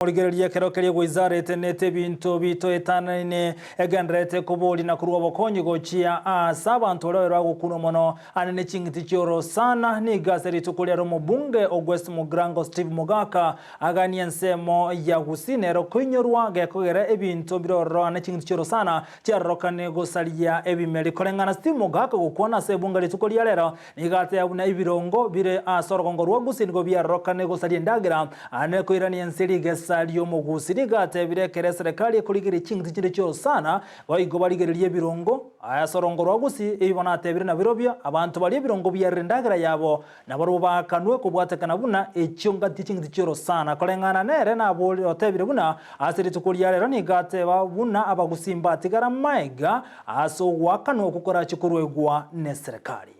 Morigererie ekero keria goisarete nete ebinto bitoetanaine, egendererete koboria na korua obokonyi gochia aase abanto baria babe bagokunwa mono ande ne ching'iti chi'orosana. Nigo ase rituko riare omobunge o West Mugirango Steve Mogaka aganie ensemo ya Gusii nero koinyorwa gekogera ebinto bire ororo ande ching'iti chi'orosana chiarorokane gosaria ebimeri. Koreng'ana Steve Mogaka gokwana ase ebunge rituko ria rero, Nigo ateba buna ebirongo bire ase orogongo rwa Gusii nigo biarorokane gosaria endagera, aande koirania ense rigesa ri'omogusi. Nigo atebire ekero eserekari ekorigereria ching'iti chinde chi'orosana, boigo barigererie ebirongo ase orogongo rwa Gusii. Ebi bono atebire nabirobio, abanto baria ebirongo biarire endagera yabo, nabarobwo baakanwe kobwatekana buna echio ngati ching'iti chi'orosana. Koreng'ana nere nabori otebire buna ase rituko ria rero nigo ateba buna abagusii mbatigara maega ase ogoakanwa okwo korachie koruegwa neserekari.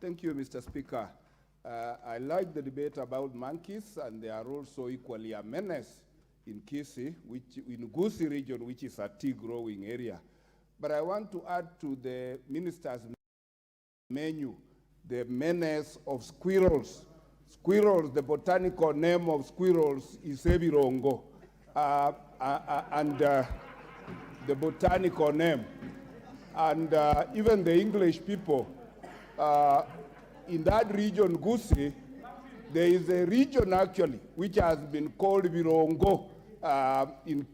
Thank you, Mr. Speaker. I like the debate about monkeys and they are also equally a menace in Kisii, which, in Gusii region, which is a tea growing area. But I want to add to the minister's menu the menace of squirrels. Squirrels, the botanical name of squirrels is Ebirongo. And the botanical name. And even the English people in that region, Gusii, there is a region actually which has been called Birongo in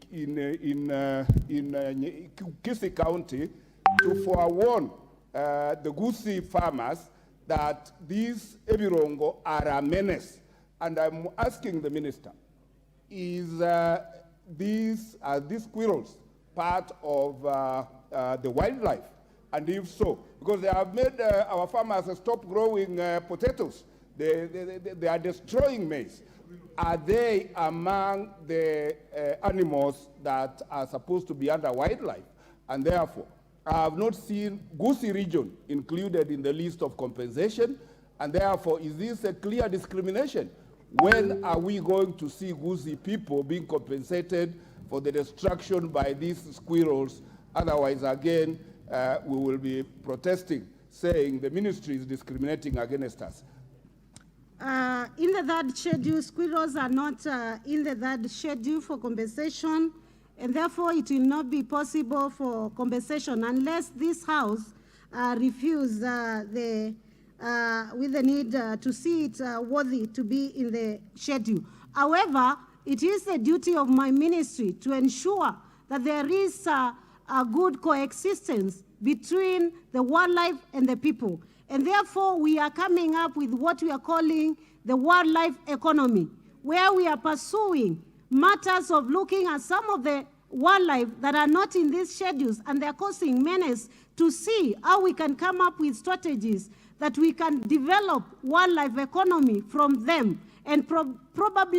Kisii County to forewarn the Gusii farmers that these Ebirongo are a menace. And I'm asking the minister, is these, are these squirrels part of the wildlife? And if so, because they have made our farmers stop growing potatoes, they are destroying maize. Are they among the animals that are supposed to be under wildlife? And therefore, I have not seen Gusii region included in the list of compensation, and therefore, is this a clear discrimination? When are we going to see Gusii people being compensated for the destruction by these squirrels? Otherwise, again, we will be protesting, saying the ministry is discriminating against us. In the third schedule, squirrels are not in the third schedule for compensation, and therefore it will not be possible for compensation unless this House refuse with the need to see it worthy to be in the schedule. However, it is the duty of my ministry to ensure that there is a good coexistence between the wildlife and the people. And therefore, we are coming up with what we are calling the wildlife economy, where we are pursuing matters of looking at some of the wildlife that are not in these schedules and they are causing menace, to see how we can come up with strategies that we can develop wildlife economy from them and probably